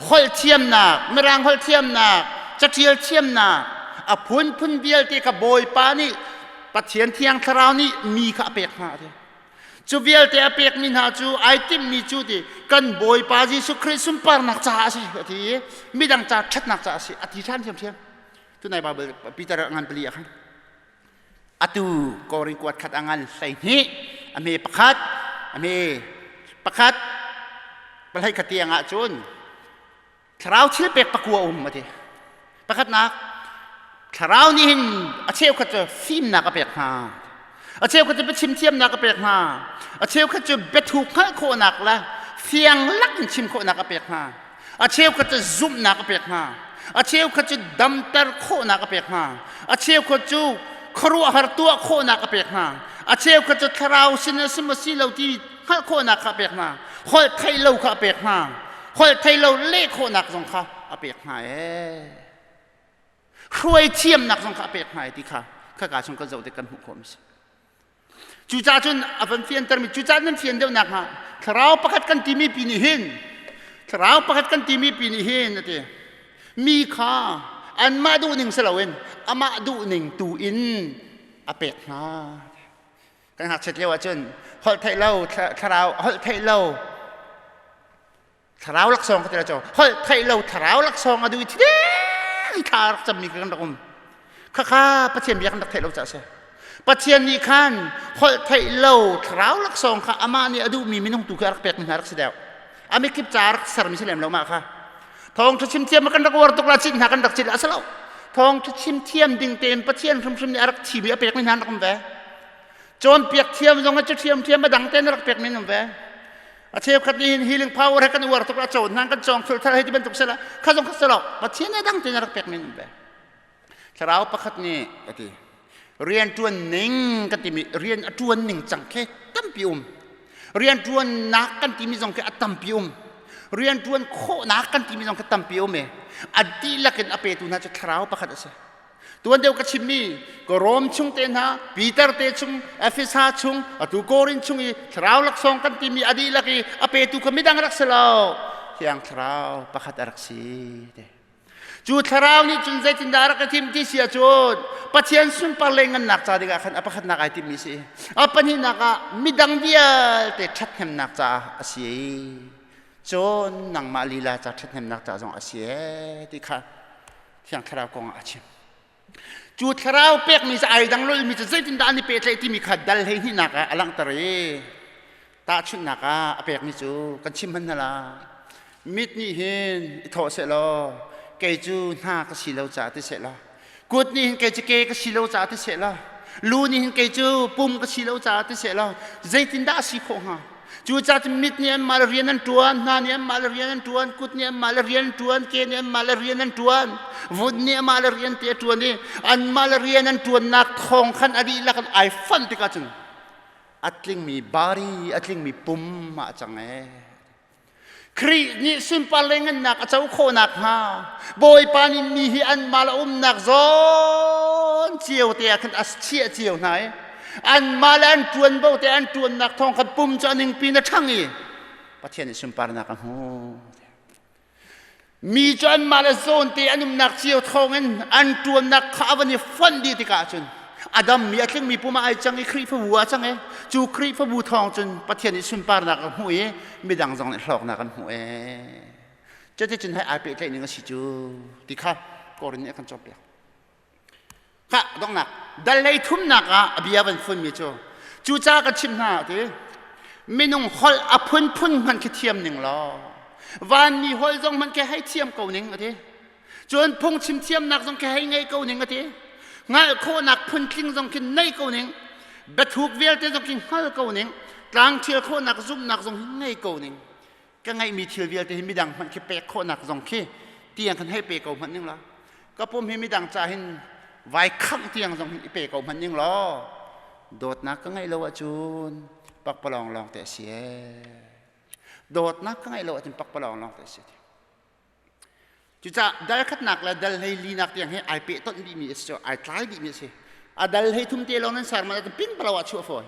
holh thiamnak, mirang holh thiamnak, caṭial thiamnak, a phunphun vialte kha Bawipa nih Pathian Thiang Thlarau nih mi kha a pek hna a ti. Cu vialte a pekmi hna cu ai timhmi cu ti kan Bawipa Jesuh Khrih sunparnak caah a si a ti i midang ca ṭhatnak caah a si a ti ṭhan ṭhiamṭhiam. Tunai Bible Peter a ngan pali ah khan atu Korin kuat khat a ngan 12 a hme pakhat a hme pakhat pahlei khat tiang ah cun thlarau thil pek pakua um a ti. Pakhatnak thlarau nih hin a cheukhat cu fimnak a pek hna. A cheukhat cu biachim thiamnak a pek hna. A cheukhat cu biathu hngalh khawhnak le fiang lak in chim khawhnak a pek hna. A cheukhat cu zumhnak a pek hna. A cheukhat cu damter khawhnak a pek hna. A cheukhat cu. khuaruahhar tuah khawhnak a pek hna. A cheukhat cu thlarau sin a si maw si lo ti hngalh khawhnak kha a pek hna. Holh theih lo kha a pek hna. Holh theih lo leh khawhnak zong kha a pek hna ee. Hruai thiamnak zong kha a pek hna ee ti kha khaka chung kan zoh tik kan hmuh khawh mi si. Cucaah cun a van fiantermi cucaah nan fian deuh nakhnga thlarau pakhat kan timi pi nih hin thlarau pakhat kan timi pi nih hin a ti mi kha anmah duhning si loin amah duhning tu in a pek hna. Kan ngakchiat lio ahcun holh theih lo thlarau holh theih lo thlarau laksawng ka ti la cho holh theih lo thlarau laksawng a duh i thideng thla rak cammi kan rak um khakha Pathian bia kan rak theih lo caah si Pathian nih khan holh theih lo thlarau laksawng kha amah nih a duhmi minung tu khi a rak pekmi hna rak si deuh a mikip ca rak sermi si lem lo mah kha thawngṭha chim thiam kan rak uar tuk la cin hna kan rak cin a si lo thawngṭha chim thiam ding tein Pathian hrimhrim nih a rak thimi a pekmi hna an rak um ve cawnpiak thiam zong a cu thiam thiam a dang tein a rak pekmi an um ve A cheukhat nih hin healing power he kan uar tuk a cawn hna kan cawng thul thal hei ti bantuk sela kha zong kha selo Pathian nih dang tein a rak pek min ve. Thlarau pakhat nih a ti rian tuan ning kan timi rian a tuan ning cang khi tampi um rian tuannak kan timi zong khi a tampi um rian tuan khawhnak kan timi zong khi tampi um e a dihlak in a petu hna cu thlarau pakhat a si. Tuan deuh ka chimmi ka Rom chung te hna, Peter te chung, Efesa chung, atu Korin chung i thlarau laksawng kan timi a dihlak i a petu kha midang rak si lo. Thiang Thlarau pakhat a rak si. Te. Cu thlarau nih cun zeitindah a rak ka thim ti si ahcun Pathian sunpar le ngannak ca dingah khan a pakhatnak ai timmi si. A pahnihnak ah midang vialte ṭhathnemnak caah a si. Cun nangmah lila ca ṭhathnemnak ca zong a si ee ti kha Thiang Thlarau kong ah a chim. Cu Thlarau pekmi cu ai dang lolmi cu zeitindah an i pehtlaih timi kha dal 12nak ah a langhter i tahchunhnak ah a pekmi cu kan chim hman hna la. Mit nih hin i thawh sehlaw kei cu hna ka si lo caah ti sehlaw kut nih hin kei cu ke ka si lo caah ti sehlaw lu nih hin kei cu pum ka si lo caah ti sehlaw zeitindah a si khawh hnga? Cucaah cun mit nih anmah le rian an ṭuan, hna nih anmah le rian an ṭuan, kut nih anmah le rian an ṭuan, ke nih anmah le rian an ṭuan, vun nih amah le rian te a ṭuan i anmah le rian an ṭuannak thawng khan a dihlak in ai fonh tikah cun a tlingmi bari, a tlingmi pum ah a cang ee. Khrih nih sunpar le ngannak a co khawh nakhnga Bawipa nih mi hi anmah le umnak zawn cio te ah khan a chiah cio hna i anmah le an ṭuanvo te an ṭuannak thawng khan pum cu a ningpi in a ṭhang i Pathian nih sunparnak a hmu. Mi cu anmah le zawn te an umnak cio thawngin an ṭuannak kha a van i fonh dih tikah cun a dammi a tlingmi pum ah ai cang i Khrihfabu ah cang i cu Khrihfabu thawng cun Pathian nih sunparnak a hmuh i midang zong nih hlawknak an hmuh ee. Cuticun hei ai pehtlaih ning a si cu ti kha Korin nih a kan cawnpiak. Kha donghnak dal lei thumnak ah a bia van funmi cu cucaah ka chimh hna ti minung holh a phunphun hmanh khi thiam ning law vanmi holh zong hmanh khi hei thiam ko ning a ti cun phungchim thiamnak zong khi hei ngei ko ning a ti hngalh khawhnak phuntling zong khi nei ko ning biathuk vialte zong khi hngal ko ning tlang thial khawhnak zumhnak zong hi ngei ko ning ka ngeihmi thil vialte hi midang hmanh khi pek khawhnak zong khi tiang khan hei pe ko hmanh ning law ka pum hi midang ca hin vai khangh tiang zong hin i pe ko hmanh ning law dawtnak ka ngeih lo ahcun pakpalawng lawng te a si ee dawtnak ka ngeih lo ahcun pakpalawng lawng te a si Cucaah dal khatnak le dal hlei linak tiang hi ai pehtonh dihmi a si cu ai tlai dihmi a si. A dal hlei thum te lawng nan ser man ahcun ping palo ah chuah fawi.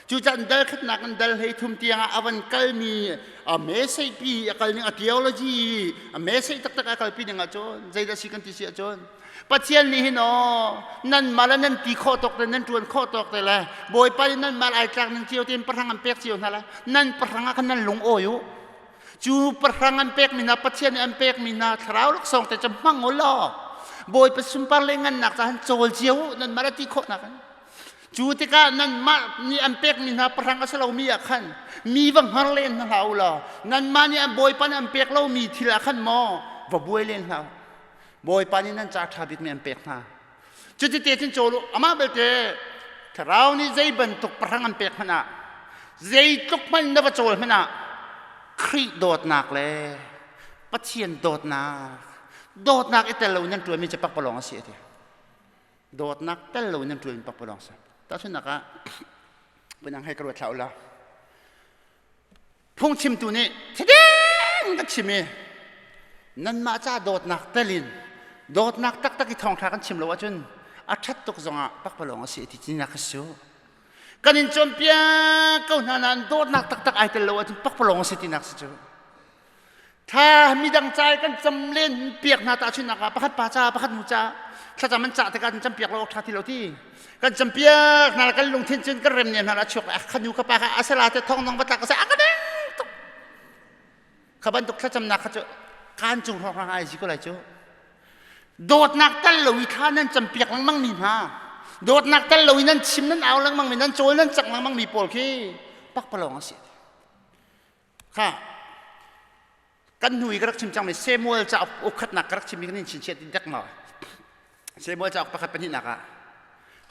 Cucaah dal khatnak in dal hlei thum tiang ah a van kalmi a message pi a kal ning a theology a message taktak a kalpi ning ahcun zeidah si kan ti si ahcun Pathian nih hin aw nan mal nan ti khawh tawk te nan ṭuan khawh tawk te le Bawipa nih nan mal ai tlak ning cio tein pahrang an pek cio hna le nan pahrang ah khan nan lung awi u Cu pahrang an pekmi hna Pathian nih an pekmi hna thlarau laksawng te cu hmang u law Bawipa sunpar le ngannak caah cawl cio u nanmah le ti khawhnak in. Cu tikah nanmah nih an pekmi hna pahrang a si lomi ah khan mi va hngar len hna hlah u law nanmah nih an Bawipa nih an pek lomi thil ah khan maw va buai len hlah u. Bawipa nih nan ca ṭha bikmi an pek hna. Cuti te cun cawl u amah belte thlarau nih zei bantuk pahrang an pek hmanh ah zeitluk hmanh na va cawl hmanh ah Khrih dawtnak le Pathian dawtnak dawtnak i tel lo nan ṭuanmi cu pakpalawng a si a ti. Dawtnak tel lo in nan ṭuan pakpalawng si. Tahchunhnak ah, punang hei ka ruat hlah u law. Phungchimtu nih thideng kan chim i nanmah ca dawtnak tel in dawtnak taktak i thawngṭha kan chim lo ahcun a ṭhat tuk zongah pakpalawng a si ti tinak ka si. Kan in cawnpiak ko hna nain dawtnak taktak ai tel lo ahcun pakpalawng a si tinak si cu. Thla midang ca i kan cam len piak hna tahchunhnak ah pakhat pa ca pakhat nu ca thlacam an cah tikah kan cam piak lo awk ṭha ti lo ti kan cam piak hna kan lungthin cun kan rem ne hna la chuak kha nu kha pa kha asala te thong nong va tlak a ka deng tuk kha bantuk thlacamnak kha cu kan cung hrawng ai zi ko lai cu dawtnak tal lo i thla nan cam piak lengmang mi hna dawtnak tal lo i nan chim nan au lengmang mi nan cawl nan cak lengmang mi pawl khi pakpalawng a si. Kha kan hnu i ka rak chim cangmi Samuel cauk ukhatnak ka rak chimmi kan in chinchiah ti dek maw? Samuel cauk pakhat pahnihnak ah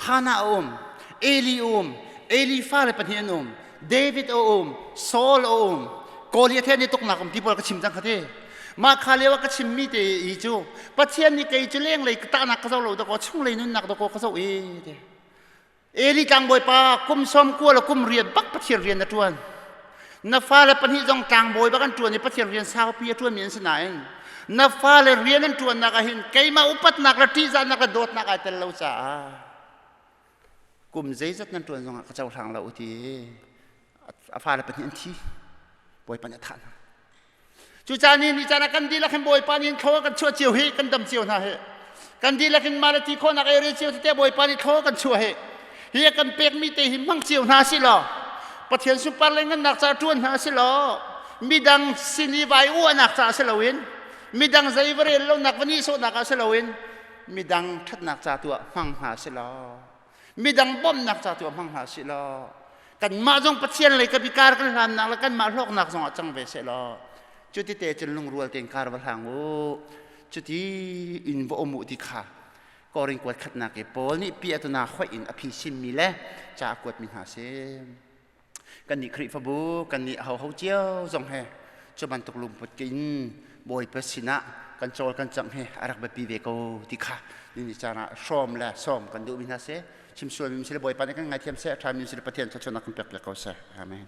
Hannah a um, Eli a um, Eli fale pahnih an um, David a um, Saul a um, Goliath he an i tuknak um ti pawl ka chim cang kha ti. Mah kha lio ah ka chimmi te i cu Pathian nih kei cu lenglei ka tahnak ka zoh lo dakaw chunglei nunnak dakaw ka zoh i ti. Eli tlangbawi pa kum 90 le kum riat bak Pathian rian na ṭuan. Na fale pahnih zong tlangbawi bak an ṭuan i Pathian rian saupi a ṭuanmi an si nain na fale rian an ṭuannak ah hin keimah upatnak le ṭihzahnak le dawtnak ai tel lo caah kum zeizat nan ṭuan zongah ka cohlang lo ti a fale pahnih an thi. Bawipa nih a thah hna. Cucaah ni ni caan ah kan dihlak hin Bawipa nih thlaw kan chuah cio hi kan dam cio hna hi. Kan dihlak in mah le ti khawhnak area cio tete Bawipa nih thlaw kan chuah hi. Hi a kan pekmi te hi hmang cio hna si law Pathian sunpar le ngannak ca ṭuan hna si law midang sin i vai uahnak ca si loin midang zei va rel lonak va nihsawhnak ah si loin midang ṭhatnak ca tu ah hmang hna si law midang bawmhnak ca tu ah hmang hna sih law kanmah zong Pathian lei ka bikar kan hlannak le kanmah hlawknak zong ah cang ve seh law cuti te cun lungrual tein kar va hlang u cuti in va um u ti kha Korin kuat khatnak i Paul nih piahtana hoih in a phisinmi le ca a kuatmi hna si. Kannih Khrihfabu, kannih hoho cio zong he cu bantuk lungput in Bawipa sinah kan cawl kan cangh hi a rak biapi ve ko ti kha ni caan ah hrawm le sawm kan duhmi hna si. Chim sualmi si le Bawipa nih kan ngaithiam seh, a ṭhami si le Pathian thluachuahnak kan pek piak ko seh. Amen.